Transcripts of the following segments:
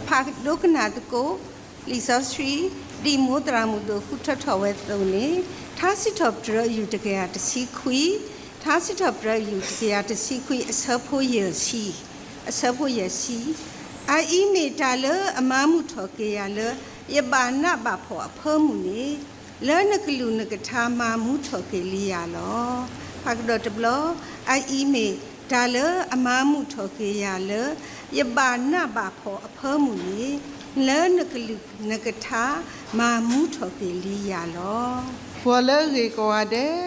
ဖးဒိကနၣ်သကိး လံာ်စီဆှံ ဒ်မိၢ်သရၣ်မုၣ်ဒိၣ်ဃုထၢထီၣ်ဝဲအသိးန့ၣ်, ထါစံးထီၣ်ပတြၢၤအယူၢ်တကယၤတဆံခွံ, ထါစံးထီၣ်ပတြၢၤအယူၢ်တကယၤတဆံခွံ အဆၢဖိယဲၢ်ဆံ, အဆၢဖိယဲၢ်ဆံ, အအံၤမ့ၢ်တၢ်လၢအမၤမုာ်ထီၣ်က့ၤယၤလၢ ယဘၣ်နးဘၣ်ဖှီၣ်အဖၢမုၢ်န့ၣ်, လၢနကလုၢ်နကထါမၤမူထီၣ်က့ၤလံယၤလီၤ. ဖးကဒီးတဘျီ, အအံၤမ့ၢ်တၢ်လၢအမၤမုာ်ထီၣ်က့ၤယၤလၢ ယဘၣ်နးဘၣ်ဖှီၣ်အဖၢမုၢ်န့ၣ်, လၢနကလုၢ်နကထါမၤမူထီၣ်က့ၤလံယၤလီၤ. ဂီၤလၢအဂ့ၤကိးဂၤဒဲး,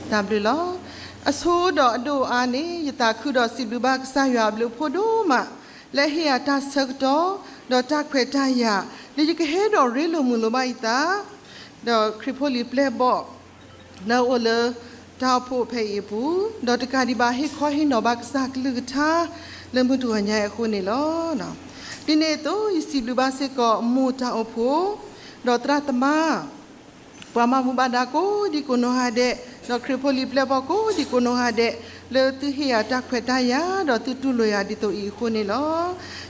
တၢ်ဘျုးလီၤ. အဆိဒီးအဒိၣ်အါန့ၣ် ယသးခုဒီးစံးဘျုးဘၣ်ကစၢ်ယွၤအဘျုးအဖှိၣ်ဒိၣ်မး, လၢအဟ့ၣ်ယၤတၢ်ဆၢကတီၢ် ဒီးတၢ်ခွဲးတၢ်ယာ် လၢယကဟဲဒီးရ့လိာ်မုာ်လိာ်ဘၣ်ယသး ဒီးခရံာ်ဖိလံာ်ပျဲၢ်ဘီၣ် လၢအအိၣ်လၢတၢ်အိၣ်ဖှိၣ်ဖဲအံၤအပူၤ, ဒီးတကးဒံးဘၣ်ဟ့ၣ်ခီဟ့ၣ်နီၤဘၣ်ကစၢ်ကလုၢ်ကထါ လၢမုၢ်တဂီၤညါအံၤအဃိန့ၣ်လီၤ. ဒ်န့ၣ်အသိး ယစံးဘျုးဘၣ်စ့ၢ်ကီးမိၢ်တၢ်အိၣ်ဖှိၣ်, ဒီးသရၣ်သမါ ပှၤမၤမူဘၣ်ဒါကိးဒံကိးနီၢ်ဂၤဒဲး, ဒီးခရံာ်ဖိလံာ်ပျဲၢ်ဘီၣ်ကိးဒံကိးနီၢ်ဂၤဒဲး, လၢသုဟ့ၣ်ယၤတၢ်ခွဲးတၢ်ယာ် ဒီးသုတူၢ်လိာ်ယၤဒ်သိးအံၤအဃိန့ၣ်လီၤ.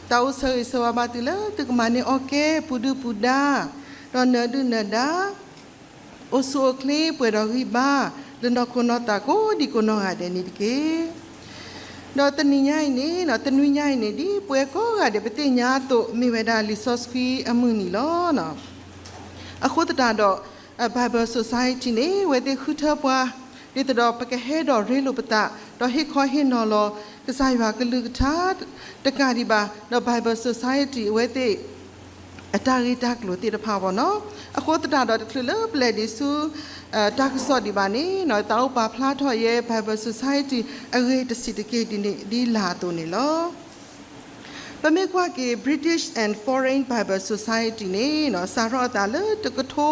တၢ်အိၣ်ဆၢဂ့ၤဆၢဝါဘၣ်သုလၢသုကမၤန့ၢ်အီၣ်ကဲ ပူၤဒုၣ်ပူၤဒါ, ဒီးနၢၤဒုၣ်နၢၤဒါ အိၣ်ဆူၣ်အိၣ်ချ့ပှဲၤဒီးဂံၢ်ဘါ လၢနီၢ်ခိနီၢ်သးကိးဒံကိးနီၢ်ဂၤဒဲးန့ၣ်တက့ၢ်. ဒီးတနံၤညါအံၤန့ၣ်, တနွံညါအံၤန့ၣ် ဒ်ပဝဲကိးဂၤဒဲးပသ့ၣ်ညါအသိး မ့ၢ်ဝဲဒၣ်လံာ်စီဆှံအမုၢ်နံၤလီၤ. အဃိသတးဒီး Bible Society န့ၣ် အဝဲသ့ၣ်ဃုထၢပှၤ ဒ်သိးဒီးပကဟဲဒီးရ့လိာ်ပသး ဒီးဟ့ၣ်ခီဟ့ၣ်နီၤလီၤ ကစၢ်ယွၤကလုၢ်ကထါ တကးဒံးဘၣ် ဒီး Bible Society အဝဲသ့ၣ် အတၢ်ဂ့ၢ်တၢ်ကျိၤသ့ၣ်တဖၣ်ဘၣ်နီၤ. အဃိသတးဒီးတချုးလၢပလဲၤဒံးဆူ တၢ်ကစီၣ်ဒံးဘၣ်န့ၣ် သးအိၣ်ပာ်ဖျါထီၣ်ယဲ Bible Society အဂ့ၢ်တဆံးတက့ၢ်ဒ်န့ၣ်ဒ်လာ်အသိးန့ၣ်လီၤ. ပမ့ၢ်ကွၢ်က့ၤ British and Foreign Bible Society န့ၣ် စးထီၣ်အသးလၢတကထိ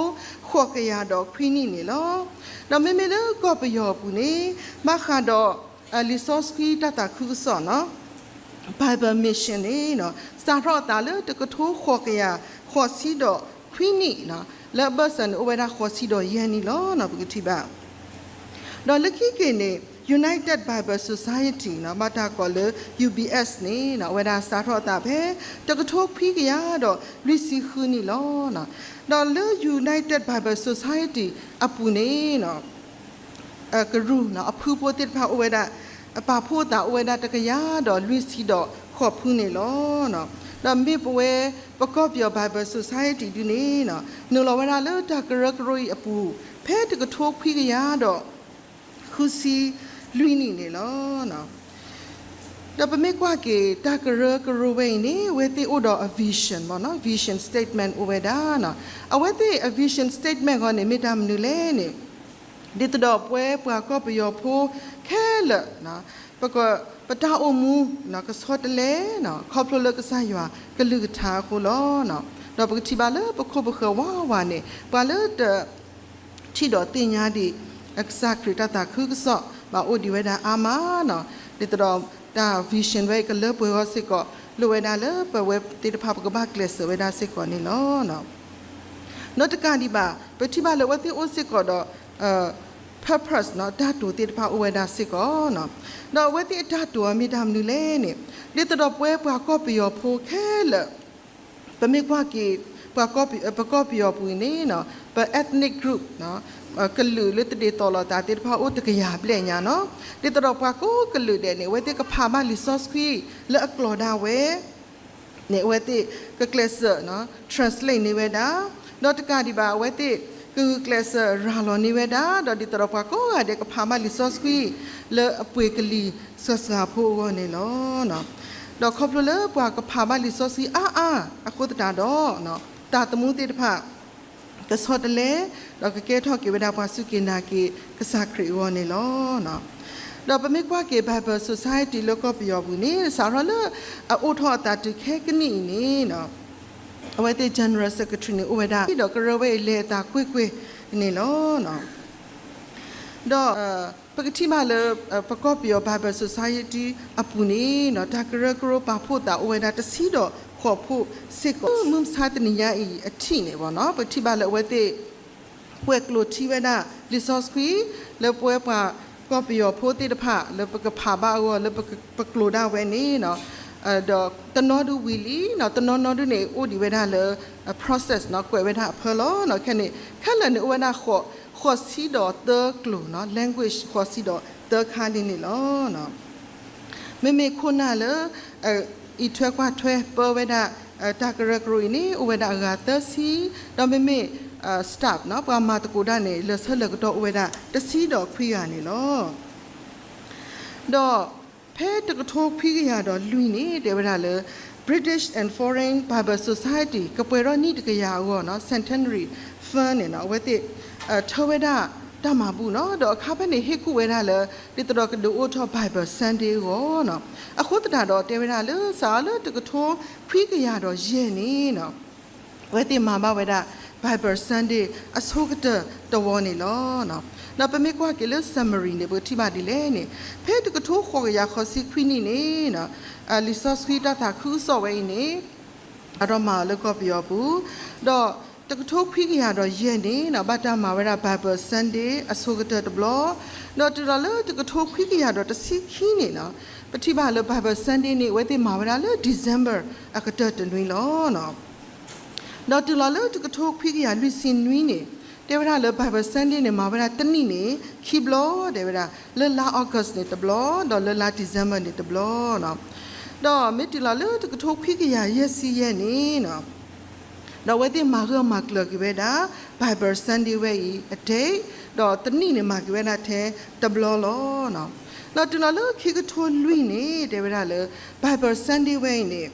ဃိးကယၤဒီးခွံနံၣ်န့ၣ်လီၤ. ဒီးမ့မ့ၢ်လၢကီၢ်ပယီၤအပူၤန့ၣ် ဘၣ်ဃးဒီး လံာ်စီဆှံတၢ်သးခုကစီၣ်နီၤ Bible Mission န့ၣ် စးထီၣ်အသးလၢတကထိဃိးကယၤဃိးဆံဒီးခွံနံၣ်နီၤ လၢအဘၢၣ်စၢၤန့ၣ် အိၣ်ဝဲဒၣ်ဃိးဆံဒီးယဲၢ်နံၣ်လီၤနီၤ ပကထံၣ်ဘၣ် ဒီးလၢခံက့ၤန့ၣ် United Bible Society နီၤ ဘၣ်တၢ်ကိးလၢ ယူဘီအ့း န့ၣ် အဝဲဒၣ်စးထီၣ်အသးဖဲ တကထိခွံကယၤဒီးလွံၢ်ဆံဃုနံၣ်လီၤ. ဒီးလၢ United Bible Society အပူၤန့ၣ် ကရူၢ် အဖုဖိသ့ၣ်တဖၣ်အိၣ်ဝဲဒၣ် အပာ်ဖှိၣ်အသးအိၣ်ဝဲဒၣ်တကယၤဒီးလွံၢ်ဆံဒီးဃိးဖုန့ၣ်လီၤ. ဒီးမ့ၢ်ပဝဲပကီၢ်ပယီၤ Bible Society ဒုန့ၣ် နုာ်လီၤဝဲဒၣ်လၢတၢ်ကရၢကရိအံၤအပူၤ ဖဲတကထိခွံကယၤဒီး ဃုဆံလွံၢ်နံၣ်န့ၣ်လီၤ. ဒီးပမ့ၢ်ကွၢ်က့ၤ တၢ်ကရၢကရိဝဲအံၤန့ၣ် အဝဲသ့ၣ်အိၣ်ဒီးအ vision မ့ၢ်နီၤ vision statement အိၣ်ဝဲဒၣ်. အဝဲသ့ၣ်အ vision statement ဂီၢ်န့ၣ် မ့ၢ်တၢ်မနုၤလဲၣ်န့ၣ် ဒ်သိးဒီးပဝဲပှၤကီၢ်ပယီၤဖိခဲလၢာ် ပတၢ်အိၣ်မူ ကဆီတလဲ ခီဖျိလၢကစၢ်ယွၤကလုၢ်ကထါအဃိလီၤ. ဒီးပကထံၣ်ဘၣ်လၢပခိၣ်ပဃၢၤဝးဝးန့ၣ် ပှၤလၢတ ထံၣ်ဒီးသ့ၣ်ညါဒံး ကစၢ်ခရံာ်တၢ်သးခုကစီၣ် ဘၣ်အိၣ်ဒံးဝဲဒၣ်အါမးနီၤ. ဒ်သိးဒီးတၢ် vision ဝဲအံၤကလၢပှဲၤဂီၢ်စ့ၢ်ကီး လိၣ်ဝဲဒၣ်လၢပဝဲသ့ၣ်တဖၣ်ပကဘၣ်ကျဲးစၢးဝဲဒၣ်စ့ၢ်ကီးန့ၣ်လီၤ. ဒီးတကးဒံးဘၣ် ပထံၣ်ဘၣ်လၢအဝဲသ့ၣ်အိၣ်စ့ၢ်ကီးဒီး purpose နီၤ တၢ်တိာ်သ့ၣ်တဖၣ်အိၣ်ဝဲဒၣ်စ့ၢ်ကီးနီၤ. ဒီးအဝဲသ့ၣ်အတၢ်တိာ်အမ့ၢ်တၢ်မနုၤလဲၣ်န့ၣ် ဒ်သိးဒီးပဝဲပှၤကီၢ်ပယီၤဖိခဲလၢာ် ပမ့ၢ်ကွၢ်က့ၤ ပှၤကီၢ်ပယီၤ ပကီၢ်ပယီၤပူၤအံၤန့ၣ် ပ ethnic group ကလုာ်လၢတဒ်သိးလိာ်သးသ့ၣ်တဖၣ်အိၣ်တကယၤဘျဲၣ်ညါနီၤ. ဒ်သိးဒီးပှၤကိးကလုာ်ဒဲးန့ၣ် အဝဲသ့ၣ်ကဖးဘၣ်လံာ်စီဆှံလၢအကျိာ်ဒၣ်ဝဲ န့ၣ် အဝဲသ့ၣ်ကကျဲးစၢး translate န့ၢ်ဝဲဒၣ်, ဒီးတကးဒံးဘၣ် အဝဲသ့ၣ်ကဂုာ်ကျဲးစၢးရၤလီၤန့ၢ်ဝဲဒၣ်, ဒီးဒ်သိးဒီးပှၤကိးဂၤဒဲးကဖးဘၣ်လံာ်စီဆှံ လၢအပှ့ၤကလံၤစှၤစှၤဖိအဂီၢ်န့ၣ်လီၤ. ဒီးခီဖျိလၢပှၤကဖးဘၣ်လံာ်စီဆှံအါအါအဃိသတးဒီး သးသမူသ့ၣ်တဖၣ် ကဆီတလဲ, ဒီးကကဲထီၣ်က့ၤဝဲဒၣ်ပှၤစူၢ်က့ၤနာ်က့ၤကစၢ်ခရံာ်အဂီၢ်န့ၣ်လီၤ. ဒီးပမ့ၢ်ကွၢ်က့ၤ Bible Society လၢကီၢ်ပယီၤပူၤန့ၣ် စးထီၣ်လၢအအိၣ်ထီၣ်အသးတုၤခဲကနံၣ်အံၤန့ၣ် အဝဲသ့ၣ် General Secretary န့ၣ် အိၣ်ဝဲဒၣ် ဒီးကရၢဝဲအံၤလဲၤအသးကွ့ၢ်ကွ့ၢ်န့ၣ်လီၤ. ဒီး ပကထံၣ်ဘၣ်လၢ ပကီၢ်ပယီၤ Bible Society အပူၤန့ၣ် တၢ်ကရၢကရိပာ်ဖှိၣ်သးအိၣ်ဝဲဒၣ်တဆံဒီးဃိးဖှိၣ်စ့ၢ်ကီး, မုၢ်မဆါတနံၤညါအံၤအထံၣ်န့ၣ် ပထံၣ်ဘၣ်လၢအဝဲသ့ၣ် ကွဲးကျိာ်ထံဝဲဒၣ်လံာ်စီဆှံ လၢပဝဲပှၤကီၢ်ပယီၤဖိသ့ၣ်တဖၣ် လၢပကဖးဘၣ်အဂီၢ် လၢပကျိာ်ဒၣ်ဝဲန့ၣ် ဒီးတနီၤဒုးဝံၤလံနီၤ, တနီၤနီၤဒုးန့ၣ် အိၣ်ဒံးဝဲဒၣ်လၢ process နီၤ, ကွဲးဝဲဒၣ်အဖၢလီၤနီၤ. ခဲန့ၣ် ခဲလၢာ်န့ၣ်အိၣ်ဝဲဒၣ် ဃိးဆံဒီးသၢကျိာ်နီၤ, language ဃိးဆံဒီးသၢခါလံန့ၣ်လီၤ. မ့မ့ၢ်ခိၣ်နၢ်လၢ အံးထွဲကွၢ်ထွဲပၢဝဲဒၣ် တၢ်ကရၢကရိအံၤန့ၣ် အိၣ်ဝဲဒၣ်အဂၤသၢဆံ, ဒီးမ့မ့ၢ် staff နီၤ, ပှၤမၤသကိးတၢ်န့ၣ် လၢာ်ဆၢလၢာ်ကတီၢ်အိၣ်ဝဲဒၣ်တဆံဒီးခွံဂၤန့ၣ်လီၤ. ဒီးဖဲတကထိခွံကယၤဒီးလွံၢ်န့ၣ် တဲဝဲဒၣ်လၢ British and Foreign Bible Society ကပှဲၤထီၣ်နံၣ်တကယၤအဂီၢ်နီၤ, Centenary Fund န့ၣ်နီၤ, အဝဲသ့ၣ် ထၢဝဲဒၣ်တၢ်မၤဘူၣ်နီၤ, ဒီးအခါဖဲန့ၣ် ဟ့ၣ်ကူၣ်ဝဲဒၣ်လၢ ဒ်သိးဒီးကဒုးအိၣ်ထီၣ် Bible Sunday အဂီၢ်နီၤ. အဃိသတးဒီးတဲဝဲဒၣ်လၢ စးထီၣ်လၢတကထိခွံကယၤဒီးယဲၢ်န့ၣ်နီၤ အဝဲသ့ၣ်မၤဘၣ်ဝဲဒၣ် Bible Sunday အဆိကတၢၢ်တဝီန့ၣ်လီၤ. ဒီးပမ့ၢ်ကွၢ်က့ၤလၢ summary န့ၣ် ပကထံၣ်ဘၣ်ဒ်လဲၣ်န့ၣ်, ဖဲတကထိဃိးကယၤဃိးဆံခွံနံၣ်န့ၣ် လံာ်စီဆှံတၢ်သးခုကစီၣ်ဝဲအံၤန့ၣ် အဒီးမၤအီၤလၢကီၢ်ပယီၤပူၤ, ဒီးတကထိခွံကယၤဒီးယဲၢ်န့ၣ် ဘၣ်တၢ်မၤဝဲဒၣ် Bible Sunday အဆိကတၢၢ်တဘျီ, ဒီးတုၤလီၤလၢတကထိခွံကယၤဒီးတဆံခံန့ၣ်နီၤ, ပထံၣ်ဘၣ်လၢ Bible Sunday န့ၣ် အဝဲသ့ၣ်မၤဝဲဒၣ်လၢ December အကတၢၢ်တနွံလီၤ. ဒီးတုၤလီၤလၢတကထိခွံကယၤလွံၢ်ဆံနွံန့ၣ် တဲဝဲဒၣ်လၢ Bible Sunday န့ၣ် မၤဝဲဒၣ်တနံၣ်န့ၣ် ခံဘျီ တဲဝဲဒၣ်, လၢလါ August န့ၣ်တဘျီ, ဒီးလၢလါ December န့ၣ်တဘျီနီၤ. ဒီးမ့ၢ်တုၤလီၤလၢတကထိခွံကယၤယဲၢ်ဆံယဲၢ်န့ၣ်နီၤ, ဒီးအဝဲသ့ၣ်မၤဂၢၢ်မၤကျၢၤက့ၤဝဲဒၣ် Bible Sunday ဝဲအံၤအ date, ဒီးတနံၣ်န့ၣ်မၤက့ၤဝဲဒၣ်ထဲတဘျီလီၤ. ဒီးတုၤလီၤလၢခံကထိလွံၢ်န့ၣ် တဲဝဲဒၣ်လၢ Bible Sunday ဝဲအံၤန့ၣ်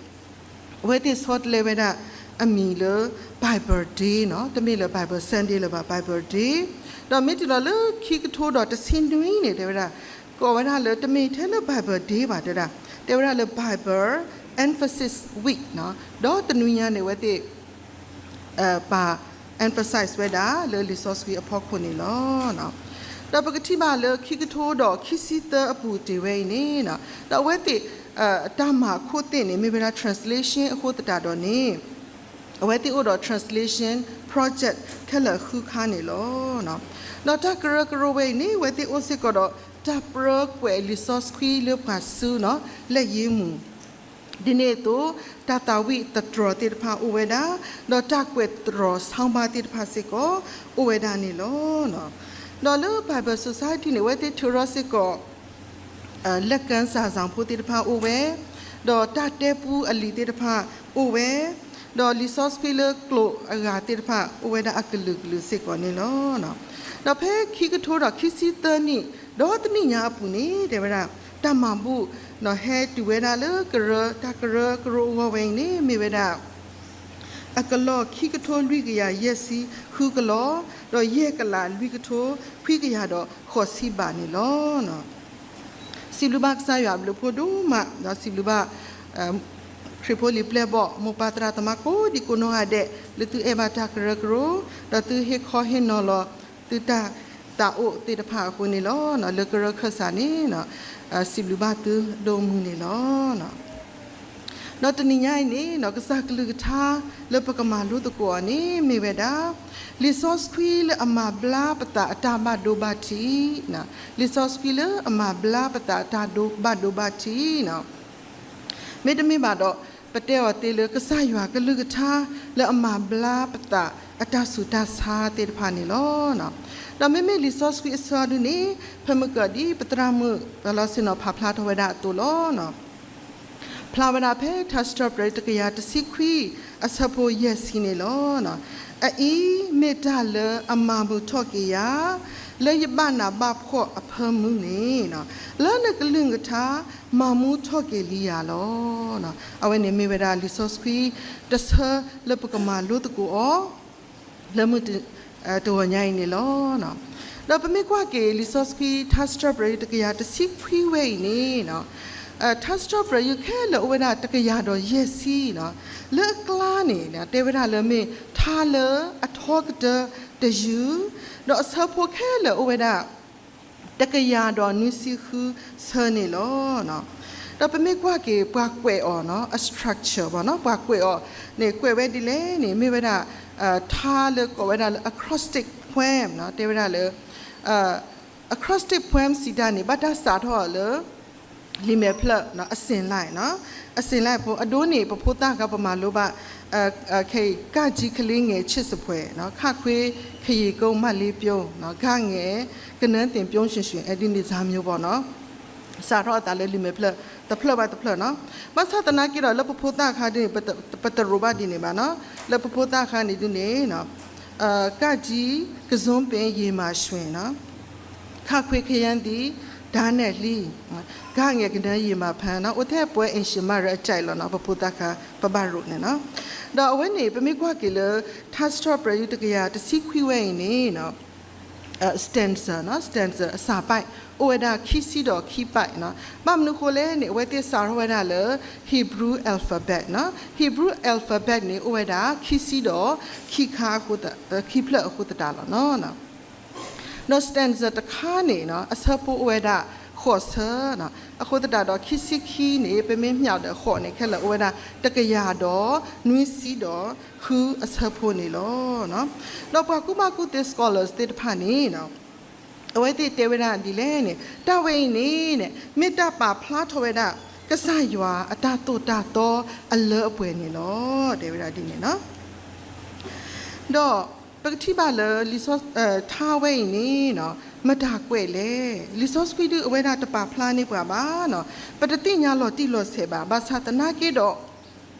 အဝဲသ့ၣ်ဆီတလဲဝဲဒၣ်အမံၤလၢ Bible Day နီၤ, တမ့ၢ်လၢ Bible Sunday လၢၤဘၣ်, Bible Day. ဒီးမ့ၢ်တုၤလီၤလၢခံကထိဒီးတဆံနွံန့ၣ် တဲဝဲဒၣ် ကိးဝဲဒၣ်လၢ တမ့ၢ်ထဲလၢ Bible Day ဘၣ်တဲဒၣ်, တဲဝဲဒၣ်လၢ Bible Emphasis Week နီၤ, ဒီးတနွံညါန့ၣ် အဝဲသ့ၣ် ပာ် emphasize ဝဲဒၣ်လၢလံာ်စီဆှံအဖီခိၣ်န့ၣ်လီၤ. ဒီးပကထံၣ်ဘၣ်လၢခံကထိဒီးခံဆံသၢအပူၤတ့ၢ်ဝဲအံၤန့ၣ်, ဒီးအဝဲသ့ၣ် တၢ်မၤအခိၣ်သ့ၣ်န့ၣ် မ့ၢ်ဝဲဒၣ် translation အဃိသတးဒီးန့ၣ် အဝဲသ့ၣ်အိၣ်ဒီး translation project ခဲလၢာ်ဃုခါန့ၣ်လီၤ. ဒီးတၢ်ကရၢကရိဝဲအံၤန့ၣ် အဝဲသ့ၣ်အိၣ်စ့ၢ်ကီးဒီး တၢ်ပြၢကွဲးလံာ်စီဆှံလၢပှၤစုနီၤ, လၢယ့မူ ဒ်န့ၣ်အသိး တၢ်သးဝံၣ်သတြီၤသ့ၣ်တဖၣ်အိၣ်ဝဲဒၣ်, ဒီးတၢ်ကွဲးသတြီၤ sound bite သ့ၣ်တဖၣ်စ့ၢ်ကီး အိၣ်ဝဲဒၣ်န့ၣ်လီၤ. ဒီးလၢ Bible Society န့ၣ် အဝဲသ့ၣ်ထုးထီၣ်စ့ၢ်ကီး လက်ကမ်းစာစောင်ဖိသ့ၣ်တဖၣ်အိၣ်ဝဲ, ဒီးတၢ်တဲပူအလံာ်သ့ၣ်တဖၣ်အိၣ်ဝဲ, ဒီးလံာ်စီဆှံလၢကျိာ်အဂၤသ့ၣ်တဖၣ်အိၣ်ဝဲဒၣ်အကလုာ်ကလုာ်စ့ၢ်ကီးန့ၣ်လီၤ. ဒီးဖဲခံကထိဒီးခံဆံသၢနံၣ် ဒီးတနံၣ်ညါအပူၤန့ၣ် တဲဝဲဒၣ် တၢ်မၤဘူၣ် ဟဲတုၤဝဲဒၣ်လၢကရၢ တၢ်ကရၢကရိအဂီၢ်ဝဲအံၤန့ၣ် မ့ၢ်ဝဲဒၣ် အကလီၢ်ခံကထိလွံၢ်ကယၤယဲၢ်ဆံဃုကလီၢ်, ဒီးယဲၢ်ကလးလွံၢ်ကထိခွံကယၤဒီးဃိးဆံဘးန့ၣ်လီၤ. စံးဘျုးဘၣ်ကစၢ်ယွၤအဘျုးအဖှိၣ်ဒိၣ်မး, ဒီးစံးဘျုးဘၣ် ခရံာ်ဖိလံာ်ပျဲၢ်ဘီၣ် မိၢ်ပၢ်သရၣ်သမါကိးဒံကိးနီၢ်ဂၤဒဲး လၢသုအဲၣ်ဘၣ်တၢ်ကရၢကရိ, ဒီးသုဟ့ၣ်ခီဟ့ၣ်နီၤလီၤ သုတၢ်သးအိၣ်သ့ၣ်တဖၣ်အဃိန့ၣ်လီၤ. လၢကရၢခၢၣ်စးန့ၣ် စံးဘျုးဘၣ်သုဒိၣ်မုၢ်န့ၣ်လီၤ. ဒီးတနံၤညါအံၤန့ၣ် ကစၢ်ကလုၢ်ကထါလၢပကမၤလိသကိးအီၤန့ၣ် မ့ၢ်ဝဲဒၣ် လံာ်စီဆှံလၢအမၤဘျါပသးအတၢ်ဘၣ်ဒိဘၣ်ထံး, လံာ်စီဆှံလၢအမၤဘျါပသးအတၢ်ဘၣ်ဒိဘၣ်ထံးနီၤ. မ့တမ့ၢ်ဘၣ်ဒီး ပတဲအီၤသ့လၢကစၢ်ယွၤကလုၢ်ကထါလၢအမၤဘျါပသးအတၢ်ဆူးတၢ်ဆါသ့ၣ်တဖၣ်န့ၣ်လီၤ. ဒီးမ့မ့ၢ်လံာ်စီဆှံအဆၢဒုန့ၣ် ဖဲမုၢ်ကီၢ်ဒ်ပသရၣ်မုၣ် ပလီၤဆ့ၣ်နီၤဖးဖျါထီၣ်ဝဲဒၣ်အသိးလီၤ. ဖျါဝဲဒၣ်ဖဲထါစံးထီၣ်ပတြၢၤတကယၤတဆံခွံ အဆၢဖိယဲၢ်ဆံန့ၣ်လီၤ. အအံၤမ့ၢ်တၢ်လၢအမၤမုာ်ထီၣ်က့ၤယၤ လၢယဘၣ်နးဘၣ်ဖှီၣ်အဖၢမုၢ်န့ၣ် လၢနကလုၢ်ကထါမၤမူထီၣ်က့ၤလံယၤလီၤ. အဝဲန့ၣ်မ့ၢ်ဝဲဒၣ်လံာ်စီဆှံတဆၢလၢပကမၤလိသကိးအီၤ လၢမုၢ်တဂီၤညါအံၤန့ၣ်လီၤ. ဒီးပမ့ၢ်ကွၢ်က့ၤလံာ်စီဆှံထါစံးထီၣ်ပတြၢၤတကယၤတဆံခွံဝဲအံၤန့ၣ် ထါစံးထီၣ်ပတြၢၤယုၢ်ခဲလၢာ်အိၣ်ဝဲဒၣ်တကယၤဒီးယဲၢ်ဆံနီၤ, လၢအကျါန့ၣ် တဲဝဲဒၣ်လၢမ့ၢ်ထါလၢအထီကတၢၢ်တယုၢ်, ဒီးအဆၢဖိခဲလၢာ်အိၣ်ဝဲဒၣ် တကယၤဒီးနွံဆံဃုဆၢန့ၣ်လီၤ. ဒီးပမ့ၢ်ကွၢ်က့ၤပှၤကွဲးအီၤနီၤ အ structure ဘၣ်နီၤ ပှၤကွဲးအီၤန့ၣ် ကွဲးဝဲဒ်လဲၣ်န့ၣ် မ့ၢ်ဝဲဒၣ် ထါလၢကိးဝဲဒၣ်လၢ acrostic poem နီၤ တဲဝဲဒၣ်လၢ acrostic poem စံးတၢ်န့ၣ် ဘၣ်တၢ်စးထီၣ်အီၤလၢ လံာ်မဲာ်ဖျၢၣ်နီၤ အစင်လိုက်နီၤ အစ့လၢဖိ အဒိန့ၣ် ပဖိသၣ်ဃါပမၤလိဘၣ် ခဲအံၤ က ကြီး ကလေးငယ်ချစ်စဖွယ်, ခ ခွေး ခရီးကို မလေးပြုံး, ဂ ငယ် ကနန်းတင်ပြုံးရွှင်ရွှင် ဒ်န့ၣ် ဇာမျိုးပေါ့နော်. စးထီၣ်အသးလၢလံာ်မဲာ်ဖျၢၣ် တဖျၢၣ်ဘၣ်တဖျၢၣ်နီၤ. ဘၣ်ဆၣ်သနာ်က့ဒီး လၢပဖိသၣ်ခါဒ်န့ၣ် ပတရိးဘၣ်ဒ်န့ၣ်ဘၣ်နီၤ. လၢပဖိသၣ်ခါန့ၣ်ဒ်န့ၣ် က ကြီး ကစွန်းပင် ရေမာရွှင်နီၤ. ခ ခွေး ခရမ်းသီး ဓာတ်နက်လှီး, ဂ ငယ် ကနန်းရေမာဖမ်းနီၤ. အိၣ်ထဲပှဲၤအ့ၣ်ၡံမၤရၢအကြိုက်လီၤနီၤ, ပဖိသၣ်ခါ ပဘၣ်ရိးန့ၣ်နီၤ. ဒီးအဝဲန့ၣ် ပမ့ၢ်ကွၢ်က့ၤလၢ ထါစံးထီၣ်ပတြၢၤ တကယၤတဆံခွံဝဲအံၤန့ၣ် stanza နီၤ, stanza အစးပိုက် အိၣ်ဝဲဒၣ်ခံဆံဒီးခံပိုက်နီၤ. ဘၣ်မနုၤဃိလဲၣ်န့ၣ် အဝဲသ့ၣ်စးထီၣ်ဝဲဒၣ်လၢ Hebrew alphabet နီၤ. Hebrew alphabet န့ၣ် အိၣ်ဝဲဒၣ်ခံဆံဒီးခံခါ ခံဖျၢၣ်အဃိသတးလီၤနီၤ. ဒီး stanza တခါန့ၣ်နီၤ အဆၢဖိအိၣ်ဝဲဒၣ်ဃိးဆၢနီၤ. အဃိသတးဒီး ခံဆံခံန့ၣ် ပမ့ၢ်မၠးဒီးဃိးန့ၣ် ခဲလၢာ်အိၣ်ဝဲဒၣ် တကယၤဒီးနွံဆံဒီးဃုအဆၢဖိန့ၣ်လီၤ. ဒီးပှၤကူၣ်ဘၣ်ကူၣ်သ့ scholars သ့ၣ်တဖၣ်န့ၣ် အဝဲသ့ၣ်တဲဝဲဒၣ်ဒ်လဲၣ်န့ၣ် တၢ်ဝဲအံၤန့ၣ် မ့ၢ်တၢ်ပာ်ဖျါထီၣ်ဝဲဒၣ် ကစၢ်ယွၤအတၢ်သိၣ်တၢ်သီအလၢအပှဲၤန့ၣ်လီၤ. တဲဝဲဒၣ်ဒ်န့ၣ်နီၤ. ဒီးပကထံၣ်ဘၣ်လၢ ထါဝဲအံၤန့ၣ် မတၤကွဲးလဲၣ်. လံာ်စီဆှံဒုးအဝဲဒၣ်တပာ်ဖျါန့ၢ်ပှၤဘၣ်နီၤ. ပတသ့ၣ်ညါလီၤတံၢ်လီၤဆဲးဘၣ်. ဘၣ်ဆၣ်သနာ်က့ဒီး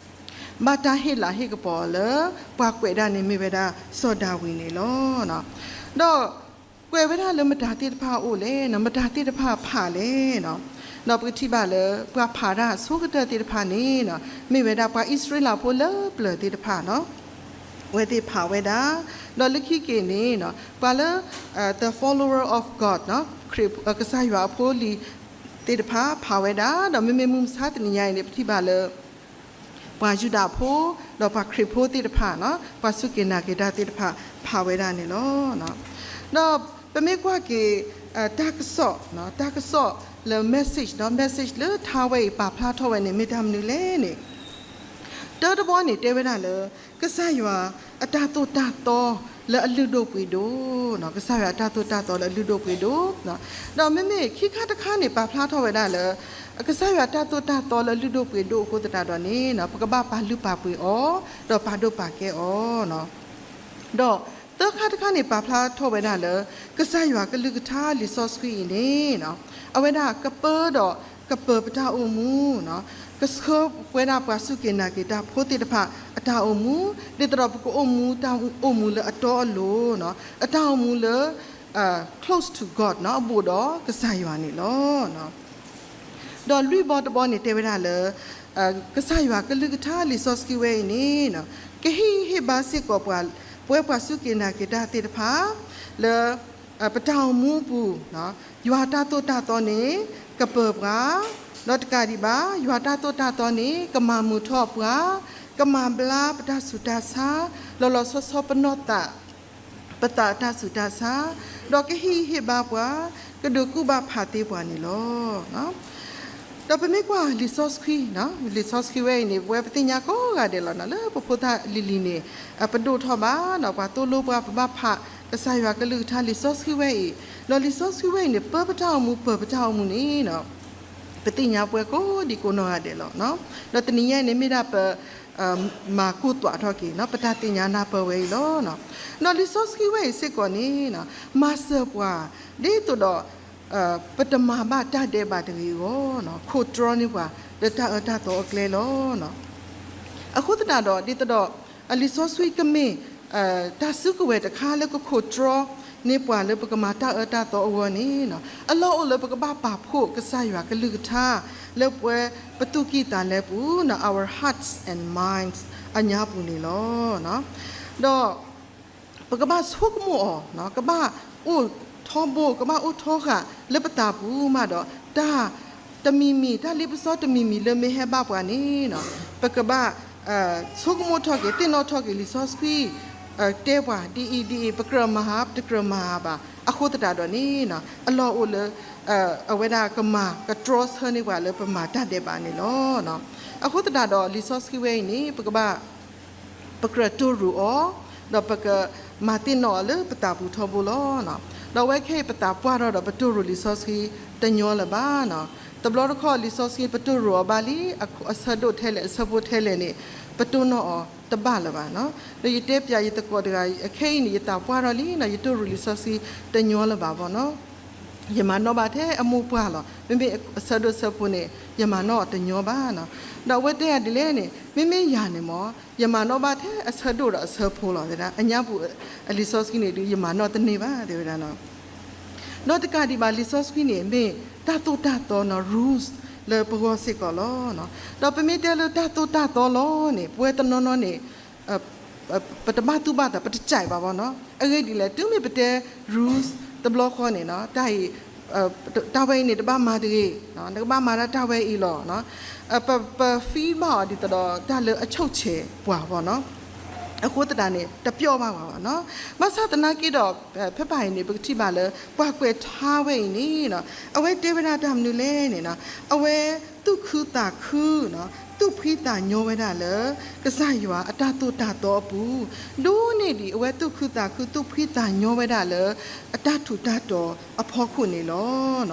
ဘၣ်တၢ်ဟ့ၣ်လၤဟ့ၣ်ကပီၤလၢ ပှၤကွဲးဒၣ်န့ၣ်မ့ၢ်ဝဲဒၣ် စီၤဒၤဝံးန့ၣ်လီၤ. ဒီးကွဲးဝဲဒၣ်လၢမတၤသ့ၣ်တဖၣ်အအိၣ်လဲၣ်နီၤ, မတၤသ့ၣ်တဖၣ်ဖးလဲၣ်နီၤ. ဒီးပကထံၣ်ဘၣ်လၢ ပှၤဖးတၢ်အဆိကတၢၢ်သ့ၣ်တဖၣ်န့ၣ်နီၤ မ့ၢ်ဝဲဒၣ်ပှၤအံၣ်စရ့လးဖိလၢပျၢၤသ့ၣ်တဖၣ်နီၤ. အဝဲသ့ၣ်ဖးဝဲဒၣ်, ဒီးလၢခံက့ၤန့ၣ်နီၤ ပှၤလၢ the follower of God နီၤ ခရံာ် ကစၢ်ယွၤအဖိအလံၤသ့ၣ်တဖၣ်ဖးဝဲဒၣ်, ဒီးမ့မ့ၢ်မုၢ်မဆါတနံၤညါအံၤန့ၣ် ပထံၣ်ဘၣ်လၢ ပှၤယူဒၤဖိ ဒီးပှၤခရံာ်ဖိသ့ၣ်တဖၣ်နီၤ ပှၤစူၢ်က့ၤနာ်က့ၤတၢ်သ့ၣ်တဖၣ်ဖးဝဲဒၣ်န့ၣ်လီၤ. ဒီးပမ့ၢ်ကွၢ်က့ၤ တၢ်ကစီၣ် တၢ်ကစီၣ်လၢ message ဒီး message လၢထါဝဲအံၤပာ်ဖျါထီၣ်ဝဲန့ၣ် မ့ၢ်တၢ်မနုၤလဲၣ်န့ၣ် တၢတဘီန့ၣ်တဲဝဲဒၣ်လၢ ကစၢ်ယွၤအတၢ်သိၣ်တၢ်သီလၢအလုၢ်ဒိၣ်ပှ့ၤဒိၣ်, ကစၢ်ယွၤအတၢ်သိၣ်တၢ်သီလၢအလုၢ်ဒိၣ်ပှ့ၤဒိၣ်, ဒီးမ့မ့ၢ်ခံခါတခါန့ၣ် ပာ်ဖျါထီၣ်ဝဲဒၣ်လၢ ကစၢ်ယွၤတၢ်သိၣ်တၢ်သီလၢအလုၢ်ဒိၣ်ပှ့ၤဒိၣ်အဃိသတးဒီးန့ၣ် ပကဘၣ်ပာ်လုၢ်ပာ်ပှ့ၤအီၤ ဒီးပာ်ဒိၣ်ပာ်ကဲအီၤ ဒီးသၢခါတခါန့ၣ် ပာ်ဖျါထီၣ်ဝဲဒၣ်လၢ ကစၢ်ယွၤကလုၢ်ကထါလံာ်စီဆှံအံၤန့ၣ် အဝဲဒၣ်ကပၢဒီးကပၢၤပတၢ်အိၣ်မူ, ကဆှၢဝဲဒၣ်ပှၤစူၢ်က့ၤနာ်က့ၤတၢ်ဖိသ့ၣ်တဖၣ်အတၢ်အိၣ်မူ, ဒ်သိးဒီးပကအိၣ်မူတၢ်အိၣ်မူလၢအတီအလိၤ, အတၢ်အိၣ်မူလၢ close to God အဘူးဒီးကစၢ်ယွၤန့ၣ်လီၤ. ဒီးလွံၢ်ဘီတဘီန့ၣ်တဲဝဲဒၣ်လၢ ကစၢ်ယွၤကလုၢ်ကထါလံာ်စီဆှံဝဲအံၤန့ၣ် ကဟ့ၣ်ဂံၢ်ဟ့ၣ်ဘါစ့ၢ်ကီးပှၤ ပဝဲပှၤစူၢ်က့ၤနာ်က့ၤတၢ်သ့ၣ်တဖၣ် လၢ ပတၢ်အိၣ်မူအပူၤ, ယွၤတၢ်သိၣ်တၢ်သီန့ၣ် ကပၢၤပှၤ, ဒီးတကးဒံးဘၣ် ယွၤတၢ်သိၣ်တၢ်သီန့ၣ် ကမၤမုာ်ထီၣ်ပှၤ, ကမၤဘျါပတၢ်ဆူးတၢ်ဆါ, လီၤလီၤဆီဆီပနီၢ်သး ပသးအတၢ်ဆူးတၢ်ဆါ, ဒီးကဟ့ၣ်ဂံၢ်ဟ့ၣ်ဘါပှၤ, ကဒုးကူၣ်ဘၣ်ဖးသ့ပှၤန့ၣ်လီၤ. ဒီးပမ့ၢ်ကွၢ်လံာ်စီဆှံ, လံာ်စီဆှံဝဲအံၤန့ၣ် ပဝဲပသ့ၣ်ညါကိးဂၤဒဲးလီၤနီၤ, လၢပဖိသၣ်လံၤလံၤန့ၣ် ပဒိၣ်ထီၣ်ဘၣ်ဒီး ပှၤသိၣ်လိပှၤ ပဘၣ်ဖးကစၢ်ယွၤကလုၢ်ကထါလံာ်စီဆှံဝဲအံၤ, ဒီးလံာ်စီဆှံဝဲအံၤန့ၣ် ပၢပတၢ်အိၣ်မူ ပၢၤပတၢ်အိၣ်မူန့ၣ် ပသ့ၣ်ညါပှဲၤကိးဒံကိးနီၢ်ဂၤဒဲးလီၤ. ဒီးတနံၤညါအံၤန့ၣ်မ့ၢ်ဒၣ်ပ မၤကိၢ်သွးထီၣ်က့ၤ ပတၢ်သ့ၣ်ညါနၢ်ပၢၢ်ဝဲအံၤလီၤ. ဒီးလံာ်စီဆှံဝဲအံၤစ့ၢ်ကီးန့ၣ် မၤစၢၤပှၤ ဒ်သိးဒီး ပတမၤဘၣ်တၢ်ဒဲးဘးတဂ့ၤအဂီၢ်, ခိးတြီန့ၢ်ပှၤ လၢတၢ်အၢတၢ်သီအကျဲလီၤ. အဃိသတးဒီး ဒ်သိးဒီး လံာ်စီဆှံကမ့ၢ် တၢ်စုကဝဲၤတခါလၢကခိးတြီန့ၢ်ပှၤလၢပကမၤတၢ်အၢတၢ်သီအဂီၢ်န့ၣ် အလီၢ်အိၣ်လၢပကဘၣ်ပာ်ဖှိၣ်ကစၢ်ယွၤကလုၢ်ကထါ လၢပဝဲပသူၣ်ကံၢ်သးလဲပူၤ our hearts and minds အညါပူၤန့ၣ်လီၤ. ဒီး ပကဘၣ်ဆိကမိၣ်အီၤ, ကဘၣ်အိၣ်ထီဘိ ကဘၣ်အိၣ်ထီဃာ်လၢပသးပူၤမးဒီး တၢ်တမံၤမံၤ တၢ်လ့ပစီတမံၤမံၤလၢမ့ၢ်ဟဲဘၣ်ပှၤန့ၣ် ပကဘၣ်ဆိကမိၣ်ထီၣ်က့ၤ သ့ၣ်နီၣ်ထီၣ်က့ၤလံာ်စီဆှံ တဲပှၤဒ်အံၤဒ်အံၤ ပကြၢးမၤဟး ပတကြၢးမၤဟးဘၣ်. အဃိသတးဒီးန့ၣ် အလီၢ်အိၣ်လၢ အဝဲဒၣ်ကမၤကတြီဆၢန့ၢ်ပှၤလၢပမၤတၢ်ဒဲးဘးန့ၣ်လီၤ. အဃိသတးဒီးလံာ်စီဆှံဝဲအံၤန့ၣ် ပကဘၣ် ပကြၢးတိၢ်ရိၤအီၤ, ဒီးပကမၤသ့ၣ်နီၣ်အီၤလၢပသးပူၤထီဘိလီၤ. ဒီးအဝဲခဲအံၤပသးပှၢ်ထီၣ်ဒီးပတိၢ်ရိၤလံာ်စီဆှံတညီလၢၤဘၣ်နီၤ. တဘျီတခီၣ်လံာ်စီဆှံပတိၢ်ရိၣ်အီၤဘၣ်လံ, အဆၢဒိၣ်ထဲလဲၣ် အဆၢဖိထဲလဲၣ်န့ၣ် ပတိၢ်နီၣ်အီၤတဘၣ်လၢၤဘၣ်နီၤ. ဒီးယတဲပၠးယသကိးတဂၤ ခဲအံၤန့ၣ် ယသးပှၢ်ထီၣ်လံနီၤ, ယတိၢ်ရိၣ်လံာ်စီဆှံတညီလၢၤဘၣ်ဘၣ်နီၤ. ယမၤနီၣ်ဘၣ်ထဲအမိၢ်ပှၢ်လီၤ. မ့မ့ၢ်အဆၢဒိၣ်ဆၢဖိန့ၣ် ယမၤနီၣ်အီၤတညီဘၣ်နီၤ. ဒီးအဝဲတဲယၤဒ်လဲၣ်န့ၣ်, မ့မ့ၢ်ယၤန့ၣ်မ့ၢ် ယမၤနီၣ်ဘၣ်ထဲအဆၢဒိၣ်ဒီးအဆၢဖိလီၤ. တဲဒၣ် အညါပူၤအလံာ်စီဆှံန့ၣ်ဒုး ယမၤနီၣ်တန့ၢ်ဘၣ် တဲဝဲဒၣ်နီၤ. ဒီးတကးဒံးဘၣ် လံာ်စီဆှံန့ၣ် မ့ၢ်တၢ်သိၣ်တၢ်သီနီၤ, rules လၢပဂီၢ်စ့ၢ်ကီးလီၤ. ဒီးပမ့ၢ်တဲလၢတၢ်သိၣ်တၢ်သီလီၤန့ၣ် ပဝဲတနီၤနီၤန့ၣ် ပတဘၣ်သူၣ်ဘၣ်သး ပတကြိုက်ဘၣ်ဘၣ်နီၤ. အဂ့ၢ်ဒ်လဲၣ် တုၤမ့ၢ်ပတဲ rules တဘျီဃီန့ၣ်နီၤ, တၢ်အံၤ တၢ်ဝဲအံၤန့ၣ် တဘၣ်မၤတဂ့ၤ, နကဘၣ်မၤဒၣ်တၢ်ဝဲအံၤလီၤ. ပ ပ feel ဘၣ်အီၤဒ်သိးဒီး တၢ်လၢအဆိၣ်ဆဲးပှၤဘၣ်နီၤ. အဃိသတးန့ၣ် တပျီၣ်ဘၣ်ဝဲဘၣ်နီၤ. ဘၣ်ဆၣ်သနာ်က့ဒီး ဖဲဖဲအံၤန့ၣ် ပကထံၣ်ဘၣ်လၢ ပှၤကွဲးထါဝဲအံၤန့ၣ်နီၤ, အဝဲတဲဝဲဒၣ်တၢ်မနုၤလဲၣ်န့ၣ်နီၤ, အဝဲသူၣ်ခုသးခုနီၤ, သူၣ်ဖှံသးညီဝဲဒၣ်လၢ ကစၢ်ယွၤအတၢ်သိၣ်တၢ်သီအပူၤ, ဒိၣ်န့ၢ်ဒံးအဝဲသူၣ်ခုသးခု သူၣ်ဖှံသးညီဝဲဒၣ်လၢ အတၢ်ထူးတၢ်တီၤအဖီခိၣ်န့ၣ်လီၤ.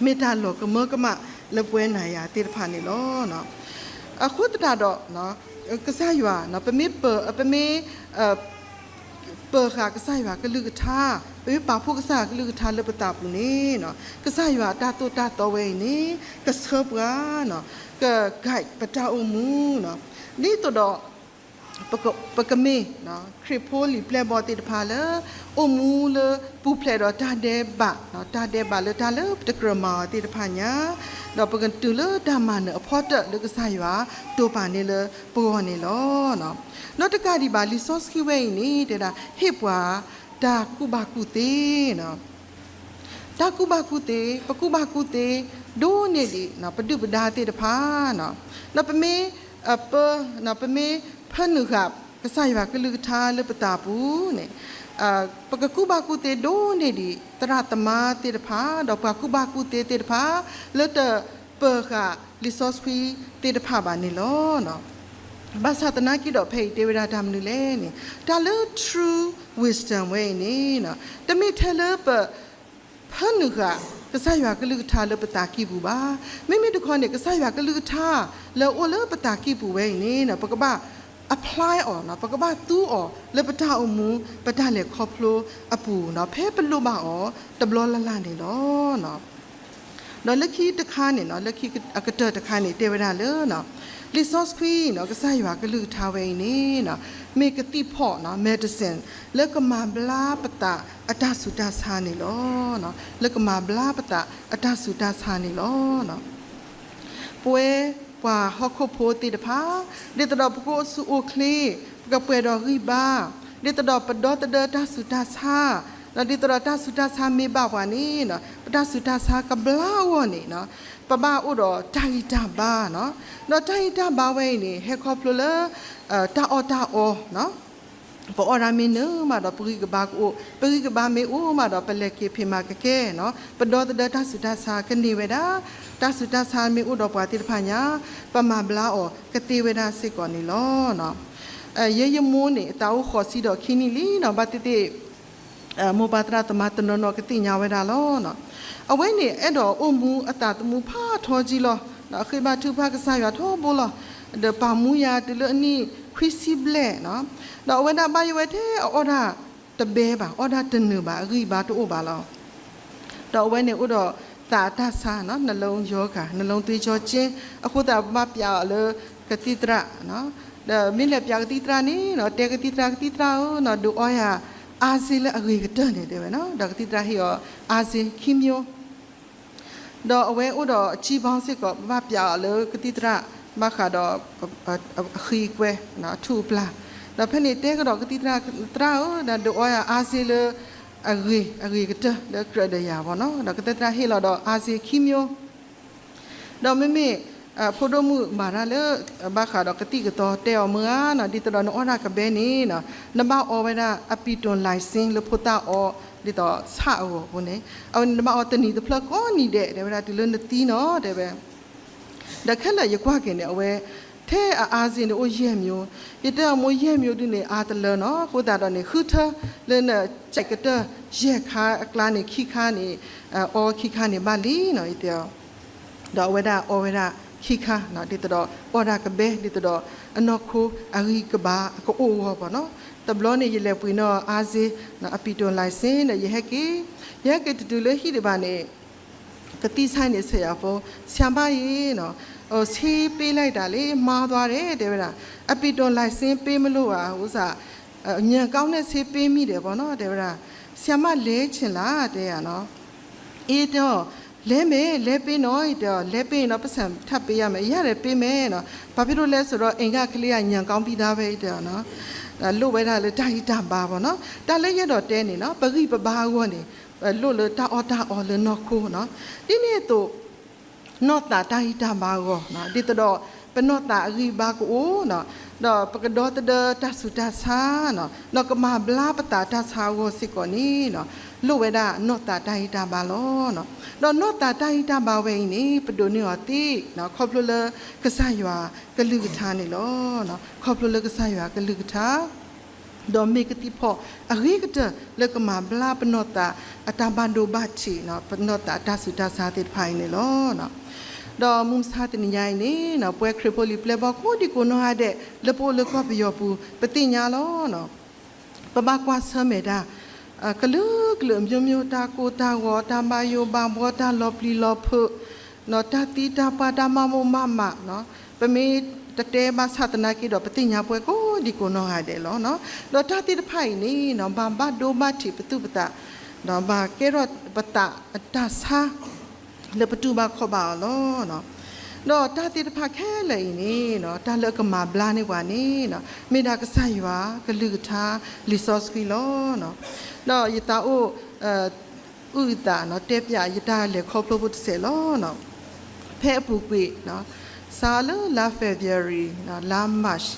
မ့ၢ်တၢ်လီၤကမၢကမၣ်လၢပဝဲနၤယၤသ့ၣ်တဖၣ်န့ၣ်လီၤ. အဃိသတးဒီး ကစၢ်ယွၤ ပမ့ၢ်ပ ပမ့ၢ် ပၢၤဃာ်ကစၢ်ယွၤကလုၢ်ကထါ, ပမ့ၢ်ပာ်ဖှိၣ်ကစၢ်ယွၤကလုၢ်ကထါလၢပသးပူၤန့ၣ်နီၤ, ကစၢ်ယွၤအတၢ်သိၣ်တၢ်သီဝဲအံၤန့ၣ် ကဆှၢပှၤနီၤ, က guide ပတၢ်အိၣ်မူနီၤ, ဒ်သိးဒီး ပက ပကမ့ၢ် ခရံာ်ဖိလံာ်ပျဲၢ်ဘီၣ်သ့ၣ်တဖၣ်လၢ အိၣ်မူလၢပူၤဖျဲးဒီးတၢ်ဒဲးဘး, တၢ်ဒဲးဘးလၢတၢ်လၢပတကြၢးမၤအီၤသ့ၣ်တဖၣ်ညါ, ဒီးပကတုၤလၢတၢ်မၤနၢၤအဖီတၢၣ်လၢကစၢ်ယွၤတိာ်ပာ်န့ၢ်လၢပဂီၢ်န့ၣ်လီၤ. ဒီးတကးဒံးဘၣ် လံာ်စီဆှံဝဲအံၤန့ၣ် တဲဒၣ် ဟ့ၣ်ပှၤတၢ်ကူၣ်ဘၣ်ကူၣ်သ့နီၤ, တၢ်ကူၣ်ဘၣ်ကူၣ်သ့, ပကူၣ်ဘၣ်ကူၣ်သ့ ဒိၣ်န့ၢ်ဒံး ပဒုၣ်ပဒါသ့ၣ်တဖၣ်နီၤ, ဒီးပမ့ၢ် ပ ပမ့ၢ်ဖၢနုာ်ဃာ် ကစၢ်ယွၤကလုၢ်ကထါလၢပသးပူၤန့ၣ် ပကကူၣ်ဘၣ်ကူၣ်သ့ဒိၣ်န့ၢ်ဒံး သရၣ်သမါသ့ၣ်တဖၣ် ဒီးပှၤကူၣ်ဘၣ်ကူၣ်သ့သ့ၣ်တဖၣ် လၢတပၢၤဃာ်လံာ်စီဆှံသ့ၣ်တဖၣ်ဘၣ်န့ၣ်လီၤ. ဘၣ်ဆၣ်သနာ်က့ဒီး ဖဲအံၤတဲဝဲဒၣ်တၢ်မနုၤလဲၣ်န့ၣ် တၢ်လၢ true wisdom ဝဲအံၤန့ၣ် တမ့ၢ်ထဲလၢပ ဖၢနုာ်ဃာ် ကစၢ်ယွၤကလုၢ်ကထါလၢပသးကံၢ်ပူၤဘၣ်. မ့မ့ၢ်တခီန့ၣ် ကစၢ်ယွၤကလုၢ်ကထါ လၢအအိၣ်လၢပသးကံၢ်ပူၤဝဲအံၤန့ၣ် ပကဘၣ် apply အီၤ, ပကဘၣ်သူအီၤလၢပတၢ်အိၣ်မူ ပတၢ်လဲၤခီဖျိအပူၤ ဖဲပလိၣ်ဘၣ်အီၤတဘျီလၢ်လၢ်န့ၣ်လီၤ. ဒီးလၢခံတခါန့ၣ် လၢခံအကတၢၢ်တခါန့ၣ် တဲဝဲဒၣ်လၢ လံာ်စီဆှံ ကစၢ်ယွၤကလုၢ်ကထါဝဲအံၤန့ၣ် မ့ၢ်ကသံၣ်ဖီၣ် medicine လၢကမၤဘျါပသးအတၢ်ဆူးတၢ်ဆါန့ၣ်လီၤ. လၢကမၤဘျါပသးအတၢ်ဆူးတၢ်ဆါန့ၣ်လီၤ. ပဝဲပှၤဟီၣ်ခိၣ်ဖိသ့ၣ်တဖၣ် ဒ်သိးဒီးပကအိၣ်ဆူၣ်အိၣ်ချ့ ပကပှဲၤဒီးဂံၢ်ဘါ, ဒ်သိးဒီးပဒီသဒၢတၢ်ဆူးတၢ်ဆါ, ဒ်သိးဒီးတၢ်ဆူးတၢ်ဆါမ့ၢ်ဘၣ်ပှၤန့ၣ် ပတၢ်ဆူးတၢ်ဆါကဘျါအဂီၢ်န့ၣ် ပဘၣ်အိၣ်ဒီးတၢ်ဂံၢ်တၢ်ဘါနီၤ. ဒီးတၢ်ဂံၢ်တၢ်ဘါဝဲအံၤန့ၣ် ဟဲခီဖျိလၢ တၢ်အီၣ်တၢ်အီနီၤ. ပအီၣ်ဒၣ်မ့ၢ်နုာ်မးဒီး ပဂံၢ်ကဘါကအိၣ်, ပဂံၢ်ကဘါမ့ၢ်အိၣ်မးဒီး ပလဲၤက့ၤဖံးမၤကကဲနီၤ. ပဒီသဒၢတၢ်ဆူးတၢ်ဆါကန့ၢ်ဝဲဒၣ်, တၢ်ဆူးတၢ်ဆါမ့ၢ်အိၣ်ဒီးပှၤသ့ၣ်တဖၣ်ညါ ပမၤဘျါအီၤကသ့ဝဲဒၣ်စ့ၢ်ကီးန့ၣ်လီၤ. ယဲယမိၢ်န့ၣ် အသးအိၣ်ဃိးဆံဒီးခံနံၣ်လံနီၤ, ဘၣ်သ့ၣ်သ့ၣ် မိၢ်ပၢ်သရၣ်သမါတနီၤနီၤကသ့ၣ်ညါဝဲဒၣ်လီၤ. အဝဲန့ၣ် အဲၣ်ဒိးအိၣ်မူအသးသမူဖးထီကံလီၤ. အဃ့ဘါထုကဖၣ်ကစၢ်ယွၤထီဘိလီၤ. ဒီးပာ်မူယၤတုၤလၢအနံၣ်ခွံဆံဘျဲၣ်နီၤ. ဒီးအဝဲဒၣ်ဘၣ်ယိၣ်ဝဲထဲအအီၣ်တၢ်တဘဲဘၣ်, အီၣ်တၢ်တနုာ်ဘၣ်, အဂံၢ်ဘါတအိၣ်ဘၣ်လီၤ. ဒီးအဝဲန့ၣ်အိၣ်ဒီးသးအတၢ်ဆါနီၤ, နှလုံးရောဂါ, နှလုံးသွေးကြောကျဉ်, အဃိသတးပဘၣ်ပျးအီၤလၢကသံၣ်သရၣ် ဒီးမ့ၢ်လဲၤပျးကသံၣ်သရၣ်န့ၣ်နီၤ, တဲကသံၣ်သရၣ်, ကသံၣ်သရၣ်ဧၢနီၤ, ဒုးအီယၤအါစ့လၢအဂ့ၤကတၢၢ်န့ၣ် တဲဝဲနီၤ. ဒီးကသံၣ်သရၣ်ဟ့ၣ်အီၤအါစ့ခံမျိုး, ဒီးအဝဲအိၣ်ဒီးအကံဘီစ့ၢ်ကီး, ပဘၣ်ပျးအီၤလၢကသံၣ်သရၣ် ဘၣ်ဃးဒီး အဃံအကွဲ, အထူၣ်အပျၢ်, ဒီးဖဲန့ၣ်တဲကဒီးကသံၣ်သရၣ်, သရၣ်ဧၢ, ဒုးအီယၤအါစ့လၢအဂ့ၤ, အဂ့ၤကတၢၢ်လၢကြၢးဒီးယၤဘၣ်နီၤ. ဒီးကသံၣ်သရၣ်ဟ့ၣ်လီၤဒီးအါစ့ခံမျိုး ဒီးမ့မ့ၢ် ဖိဒိၣ်မုၣ်မၤတၢ်လၢ ဘၣ်ဃးဒီးကသံၣ်ကသီတဲအီၤမုၢ်ဧါနီၤ, ဒ်သိးဒီးနအီၣ်တၢ်ကဘဲန့ၣ်နီၤ, နဘၣ်အီဝဲဒၣ် အပံၤတိၣ်လၢစ့လၢဖိသၣ်အီ ဒ်သိးဆၣ်အဂီၤအဃိန့ၣ်, အဝဲန့ၣ်နဘၣ်အီတနံၤတဖျၢၣ်ကိးနံၤဒဲး တဲဝဲဒၣ်တုၤလၢနသံနီၤ တဲဝဲ ဒီးခဲလၢာ်ယကွၢ်က့ၤန့ၣ် အဝဲ ထဲအအါစ့န့ၣ်အိၣ် ယဲၢ်မျိုး, ယတဲအီၤမိၢ် ယဲၢ်မျိုးဒုန့ၣ် အါတလၢနီၤ, အဃိသတးဒီးန့ၣ် ဃုထၢလၢနစဲးကတၢၢ် ယဲၢ်ခါအကျါန့ၣ် ခံခါန့ၣ် အီခံခါန့ၣ်ဘၣ်လံနီၤ ယတဲအီၤ. ဒီးအဝဲဒၣ်အီဝဲဒၣ်ခံခါ ဒ်သိးဒီးအီဒၣ်ကဘဲ ဒ်သိးဒီးအနီၢ်ခိအဂံၢ်ကဘါကအိၣ်အဂီၢ်ဘၣ်နီၤ. တဘျီန့ၣ် ယလဲၤပှ့ၤနီၣ်အါစ့ အပံတိၣ် license ဒီးယဟဲက့ၤ, ယဟဲက့ၤတတုၤလၢဟံၣ်ဒံးဘၣ်န့ၣ် ကသံၣ်ဆါန့ၣ် ဆရာ ဖုန်း, ဆရာမရေ, ဆေးပေးလိုက်တာလေ, မှားသွားတယ် တဲဝဲဒၣ်, အပံတိၣ် license ပေးမလို့ပါ, ဥစား ညံကောင်းနဲ့ဆေးပေးမိတယ်ပေါ့နော် တဲဝဲဒၣ်, ဆရာမလဲချင်လား တဲယၤနီၤ. အ့ တဲအီၤ, လဲမယ် လဲပေးနော် တဲအီၤ, လဲပေးရင်တော့ပိုက်ဆံထပ်ပေးရမယ်, ရတယ် ပေးမယ်နီၤ, ဘာဖြစ်လို့လဲဆိုတော့ အိမ်ကကလေးက ညံကောင်းပြီးသားပဲ တဲအီၤနီၤ. လိၣ်ဝဲဒၣ်လၢတၢ်ဂံၢ်တၢ်ဘါပေါ့နော်, တၢ်လၢယအဲၣ်ဒိးတဲန့ၣ်နီၤ ပဂံၢ်ပဘါအဂီၢ်န့ၣ် လိၣ်လၢတၢ်အီၣ်တၢ်အီလၢနီၢ်ခိနီၤ. ဒ်န့ၣ်အသိး နီၢ်သးတၢ်ဂံၢ်တၢ်ဘါအဂီၢ်, ဒ်သိးဒီး ပနီၢ်သးအဂံၢ်ဘါကအိၣ်, ဒီးပကဒီသဒၢတၢ်ဆူးတၢ်ဆါ, ဒီးကမၤဘျါပသးတၢ်ဆါအဂီၢ်စ့ၢ်ကီးန့ၣ်, လိၣ်ဝဲဒၣ်နီၢ်သးတၢ်ဂံၢ်တၢ်ဘါလီၤ. ဒီးနီၢ်သးတၢ်ဂံၢ်တၢ်ဘါဝဲအံၤန့ၣ် ပဒိးန့ၢ်အီၤသ့ ခီဖျိလၢကစၢ်ယွၤကလုၢ်ကထါန့ၣ်လီၤ. ခီဖျိလၢကစၢ်ယွၤကလုၢ်ကထါ ဒီးမ့ၢ်ကသံၣ်ဖီၣ်အဂ့ၤကတၢၢ်လၢကမၤဘျါပနီၢ်သးအတၢ်ဘၣ်ဒိဘၣ်ထံး, ပနီၢ်သးအတၢ်ဆူးတၢ်ဆါသ့ၣ်တဖၣ်အံၤန့ၣ်လီၤ. ဒီးမုၢ်မဆါတနံၤညါအံၤန့ၣ် ပဝဲခရံာ်ဖိလံၤပျဲၢ်ဘီၣ်ကိးဒံကိးနီၢ်ဂၤဒဲး လၢပအိၣ်လၢကီၢ်ပယီၤပူၤ ပသ့ၣ်ညါလီၤ. ပဘၣ်ကွၢ်ဆၢၣ်မဲာ်တၢ် ကလုာ်ကလုာ် အမျိုးမျိုး တၢ်ကိၢ်တၢ်ဂီၤ တၢ်ဘၣ်ယိၣ်ဘၣ်ဘှီ တၢ်လီၤပျံၤလီၤဖုး, တၢ်သံတၢ်ပှၢ် တၢ်မၤမိၢ်မၤမး, ပမ့ၢ်တတဲဘၣ်ဆၣ်သနာ်က့ဒီး ပသ့ၣ်ညါပှဲၤကိးဒံကိးနီၢ်ဂၤဒဲးလီၤ. ဒီးတၢ်သ့ၣ်တဖၣ်အံၤန့ၣ် ဘၣ်ဘၣ်ဒိဘၣ်ထံးပသူၣ်ပသး, ဒီးဘၣ်ကဲထီၣ်ပသးအတၢ်ဆါ လၢပတူၢ်ဘၣ်ခီၣ်ဘၣ်အီၤလီၤ. ဒီးတၢ်သ့ၣ်တဖၣ်ခဲလၢာ်အံၤန့ၣ် တၢ်လၢအကမၤဘျါန့ၢ်ပှၤန့ၣ် မ့ၢ်ဒၣ်ကစၢ်ယွၤကလုၢ်ကထါလံာ်စီဆှံလီၤ. ဒီးယသးအိၣ် အုၣ်အသး တဲပၠးယတၢ်လဲၤခီဖျိဖိတစဲးလီၤ. ဖဲအပူၤကွံာ် စးလၢလါ February, လါ March,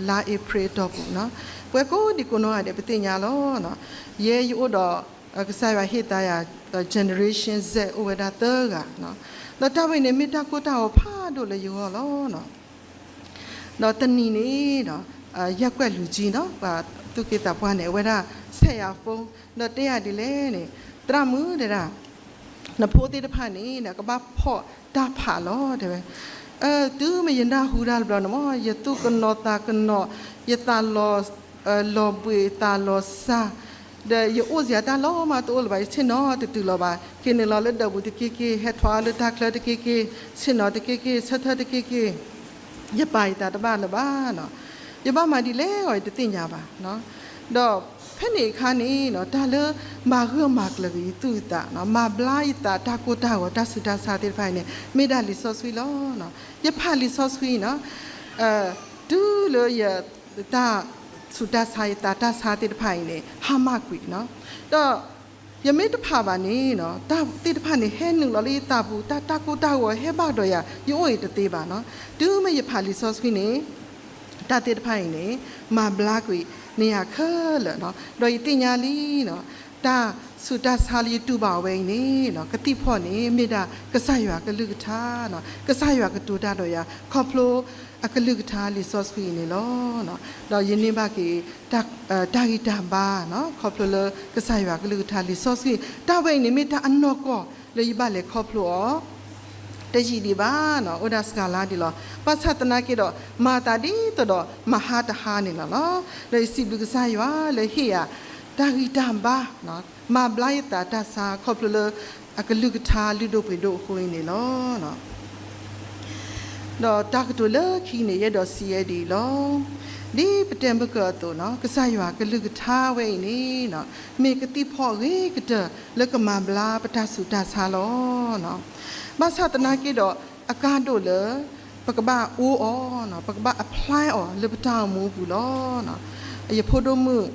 လါ April အတီၢ်ပူၤ, ပှဲၤကိးဒံကိးနီၢ်ဂၤဒဲး ပသ့ၣ်ညါလီၤ. ယဲယအိၣ်ဒီး ကစၢ်ယွၤဟ့ၣ်သါယၤ Generation Z အိၣ်ဝဲဒၣ်သၢဂၤ, ဒီးတၢ်ဝဲန့ၣ်မ့ၢ်တၢ်ကိၢ်တၢ်ဂီၤဖးဒိၣ်လၢယဂီၢ်လီၤ. ဒီးတနံၤန့ၣ် ရပ်ကွက်လူကြီးနီၤ ပှၤသူၣ်က့သးပှၢ်န့ၣ် အဝဲဒၣ်ဆဲးယၤ phone ဒီးတဲယၤဒ်လဲၣ်န့ၣ်, သရၣ်မုၣ် တဲဒၣ်, နဖိသ့ၣ်တဖၣ်န့ၣ် ကဘၣ်ဖီၣ်တၢ်ဖးလီၤ တဲဝဲ. တုၤမ့ၢ်ယနၢ်ဟူတၢ်တဘျီန့ၣ်မ့ၢ် ယသူၣ်ကနိးသးကနိး, ယသးလီၤ လီၤဘှံးသးလီၤစၢ်, ဒီးယအိၣ်စ့ၢ်တၢ်လီၤမးတအိၣ်လၢၤဘၣ်, ယဆ့ၣ်နီၤတတုၤလီၤဘၣ်, က့ၤနုာ်လီၤလၢဒၢးပူၤတက့ၢ်က့ၢ်, ဟဲထီၣ်လၢတၢ်ချၢတက့ၢ်က့ၢ်, ဆ့ၣ်နီၤတက့ၢ်က့ၢ်, ဆၢထၢၣ်တက့ၢ်က့ၢ်, ယပာ်ယသးတဘၣ်လၢၤဘၣ်နီၤ. ယဘၣ်မၤဒ်လဲၣ်အီၤ ယတသ့ၣ်ညါဘၣ်. ဒီးဖဲန့ၣ်အခါန့ၣ် တၢ်လၢမၤဂၢၢ်မၤကျၢၤက့ၤယသူၣ်ယသး, မၤဘျါယသးတၢ်ကိၢ်တၢ်ဂီၤ တၢ်ဆူးတၢ်ဆါသ့ၣ်တဖၣ်အံၤန့ၣ် မ့ၢ်ဒၣ်လံာ်စီဆှံလီၤ. ယဖးလံာ်စီဆှံနီၤ တုၤလၢယတၢ်ဆူးတၢ်ဆါ ယသးတၢ်ဆါသ့ၣ်တဖၣ်အံၤန့ၣ် ဟါမၢ်ကွံာ်နီၤ. ဒီးယမ့ၢ်တဖးဘၣ်န့ၣ် တၢ်သ့ၣ်တဖၣ်န့ၣ် ဟဲနုာ်လီၤလၢယသးပူၤ, တၢ် တၢ်ကိၢ်တၢ်ဂီၤဟဲဘၣ်ဒီးယၤ, ယအိၣ်အံၤတသ့ဘၣ်နီၤ. တုၤမ့ၢ်ယဖးလံာ်စီဆှံန့ၣ် တၢ်သ့ၣ်တဖၣ်အံၤန့ၣ် မၤဘျါကွံာ်န့ၢ်ယၤခဲလၢာ်နီၤ. ဒီးယသ့ၣ်ညါလံနီၤ တၢ်ဆူးတၢ်ဆါလၢယတူၢ်ဘၣ်အဝဲအံၤန့ၣ် ကသံၣ်ဖီၣ်န့ၣ် မ့ၢ်ဒၣ်ကစၢ်ယွၤကလုၢ်ကထါ, ကစၢ်ယွၤကတိၤတၢ်ဒီးယၤ ခီဖျိအကလုၢ်ကထါလံာ်စီဆှံအံၤန့ၣ်လီၤ. ဒီးယန့ၢ်ဘၣ်က့ၤ တၢ်ဂံၢ်တၢ်ဘါ ခီဖျိလၢကစၢ်ယွၤကလုၢ်ကထါလံာ်စီဆှံ, တၢ်ဝဲအံၤန့ၣ်မ့ၢ်တၢ်အနီၢ်ကီၢ်လၢယဘၣ်လဲၤခီဖျိအီၤ တယံာ်ဒံးဘၣ်နီၤ, အိၣ်ဒၣ်စှၤလါဒံးလီၤ. ဘၣ်ဆၣ်သနာ်က့ဒီး မၤသးဒ်သိးဒီး မဟါတဟါန့ၣ်လီၤလီၤ. ဒီးယစံးဘျုးကစၢ်ယွၤလၢဟ့ၣ်ယၤ တၢ်ဂံၢ်တၢ်ဘါ, မၤဘျါယသးတၢ်ဆါ ခီဖျိလၢအကလုၢ်ကထါလုၢ်ဒိၣ်ပှ့ၤဒိၣ်အဃိအံၤန့ၣ်လီၤ. ဒီးတၢ်ကတိၤလၢခံန့ၣ် ယအဲၣ်ဒိးစံးဝဲဒ်အံၤလီၤ. ဒ်ပတဲမုၢ်ကၢအသိးနီၤ, ကစၢ်ယွၤကလုၢ်ကထါဝဲအံၤန့ၣ်နီၤ, မ့ၢ်ကသံၣ်ဖီၣ်အဂ့ၤကတၢၢ်လၢကမၤဘျါပတၢ်ဆူးတၢ်ဆါလီၤ. ဘၣ်ဆၣ်သနာ်က့ဒီး အကါဒိၣ်လၢ ပကဘၣ်အိၣ်အီၤ, ပကဘၣ် apply အီၤလၢပတၢ်အိၣ်မူအပူၤလီၤ. ယဖိဒိၣ်မုၣ်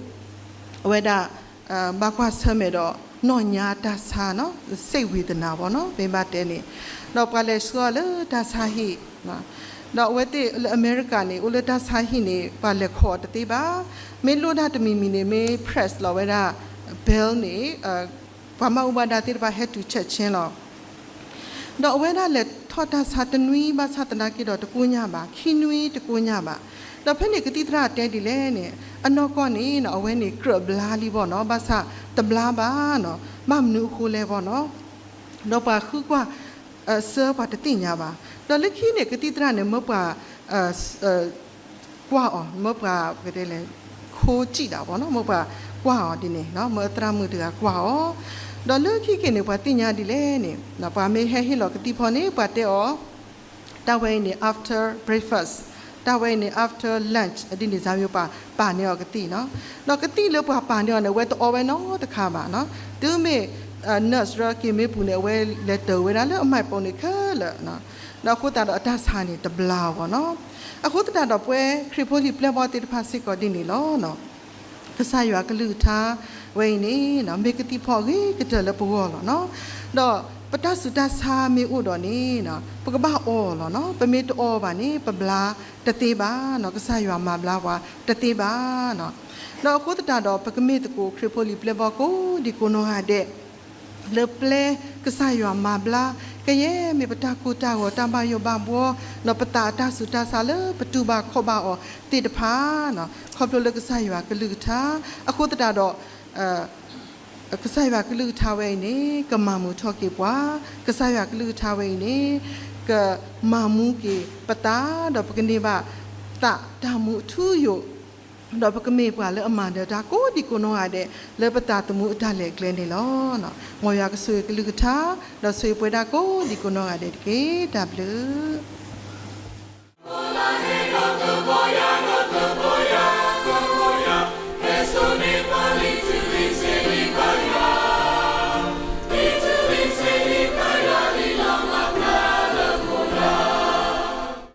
အဝဲဒၣ် ဘၣ်ကွၢ်ဆၢၣ်မဲာ်ဒီး နီၢ်ညါတၢ်ဆါနီၤ, စိတ်ဝေဒနာ ဘၣ်နီၤ, မ့ၢ်ဘၣ်တဲန့ၣ်, ဒီးပှၤလဲၤဆှၢအီၤလၢတၢ်ဆါဟံၣ်, ဒီးအဝဲသ့ၣ်လၢအမဲရကၤန့ၣ် အိၣ်လၢတၢ်ဆါဟံၣ်န့ၣ် ပှၤလဲၤခိးအီၤတသ့ဘၣ်, မ့ၢ်လိၣ်ဒၣ်တမံၤမံၤန့ၣ် မ့ၢ် press လီၤဝဲဒၣ် bill န့ၣ် ပှၤမၢ်အူဘၣ်ဒါသ့ၣ်တဖၣ်ဟဲတုၤ ချက်ချင်း လီၤ. ဒီးအဝဲဒၣ်လဲၤထီၣ်တၢ်ဆါတနွံဘၣ်ဆၣ်သနာ်က့ဒီးတကိညၢ်ဘၣ်, ခံနွံတကိညၢ်ဘၣ်. ဒီးဖဲန့ၣ်ကသံၣ်သရၣ်တဲဒ်လဲၣ်န့ၣ်, အနီၢ်ကီၢ်န့ၣ်နီၤ အဝဲန့ၣ်ကြၢးဘျါလံဘၣ်နီၤ, ဘၣ်ဆၣ်တဘျါဘၣ်နီၤ, ဘၣ်မနုၤအဃိလဲၣ်ဘၣ်နီၤ. ဒီးပှၤဃုကွၢ် ဆၢပှၤတသ့ၣ်ညါဘၣ်. ဒီးလၢခံန့ၣ် ကသံၣ်သရၣ်န့ၣ် မၢပှၤ ကွၢ်အီၤ, မၢပှၤ တဲလဲၣ်, ခိစံၣ်ဒၣ်ဘၣ်နီၤ, မၢပှၤကွၢ်အီၤဒ်န့ၣ်, မၢအသရၣ်မုၣ်တဂၤကွၢ်အီၤ. ဒီးလၢခံက့ၤန့ၣ် ပှၤသ့ၣ်ညါဒ်လဲၣ်န့ၣ်, ပှၤမ့ၢ်ဟဲဟ့ၣ်လီၤကသံၣ်ဖီန့ၣ် ပှၤတဲအီၤ, တၢ်ဝဲအံၤန့ၣ် after breakfast, တၢ်ဝဲအံၤန့ၣ် after lunch ဒ်န့ၣ် စၢ်မ့ၢ်ပှၤပာ်န့ၢ်အီၤကသံၣ်နီၤ. ဒီးကသံၣ်လၢပှၤပာ်န့ၢ်အီၤန့ၣ် အဝဲတအီဝဲနီတခါဘၣ်နီၤ. တုၤမ့ၢ် nurse ရၢက့ၤမ့ၢ်ပူၤန့ၣ် အဝဲလဲၤတၢၤဝဲဒၣ်လၢအမှိးပိန့ၣ်ခဲလၢာ်. ဒီးအဃိသတးဒီးအတၢ်ဆါန့ၣ်တဘျါအီၤဘၣ်နီၤ. အဃိသတးဒီးပဝဲခရံာ်ဖိလံၤပျဲၢ်ဘီၣ်သ့ၣ်တဖၣ်စ့ၢ်ကီးဒ်န့ၣ်လီၤ. ကစၢ်ယွၤကလုၢ်ကထါဝဲအံၤန့ၣ် မ့ၢ်ကသံၣ်ဖီအဂ့ၤကတၢၢ်လၢပဂီၢ်လီၤနီၤ. ဒီးပတၢ်ဆူးတၢ်ဆါမ့ၢ်အိၣ်ဒီးန့ၣ် ပကဘၣ်အီလီၤနီၤ. ပမ့ၢ်တအီဘၣ်န့ၣ် ပဘျါတသ့ဘၣ်နီၤ, ကစၢ်ယွၤမၤဘျါပှၤတသ့ဘၣ်နီၤ. ဒီးအဃိသတးဒီး ပကမ့ၢ်သကိးခရံာ်ဖိလံၤပျဲၢ်ဘီၣ်ကိးဒံကိးနီၢ်ဂၤဒဲး လၢပျဲကစၢ်ယွၤမၤဘျါ ကယဲၢ်မ့ၢ်ပတၢ်ကိၢ်တၢ်ဂီၤ တၢ်ဘၣ်ယိၣ်ဘၣ်ဘှီ ဒီးပသးအတၢ်ဆူးတၢ်ဆါလၢပတူၢ်ဘၣ်ခီၣ်ဘၣ်အီၤသ့ၣ်တဖၣ်နီၤ, ခီဖျိလၢကစၢ်ယွၤကလုၢ်ကထါ အဃိသတးဒီး ကစၢ်ယွၤကလုၢ်ကထါဝဲအံၤန့ၣ် ကမၤမုာ်ထီၣ်က့ၤပှၤ, ကစၢ်ယွၤကလုၢ်ကထါဝဲအံၤန့ၣ် ကမၤမူက့ၤပသး ဒီးပကန့ၢ်ဘၣ်သးတၢ်မူအထူအယိာ်, ဒီးပကမ့ၢ်ပှၤလၢအမၤနၢၤတၢ်ကိးဒံကိးနီၢ်ဂၤဒဲး လၢပသးသမူအတၢ်လဲၤကျဲန့ၣ်လီၤ. မ်ယွၤကဆိၣ်ဂ့ၤကလုၢ်ကထါ ဒီးဆိၣ်ဂ့ၤပဝဲဒၣ်ကိးဒံကိးနီၢ်ဂၤဒဲးတက့ၢ်. တၢ်ဘျုး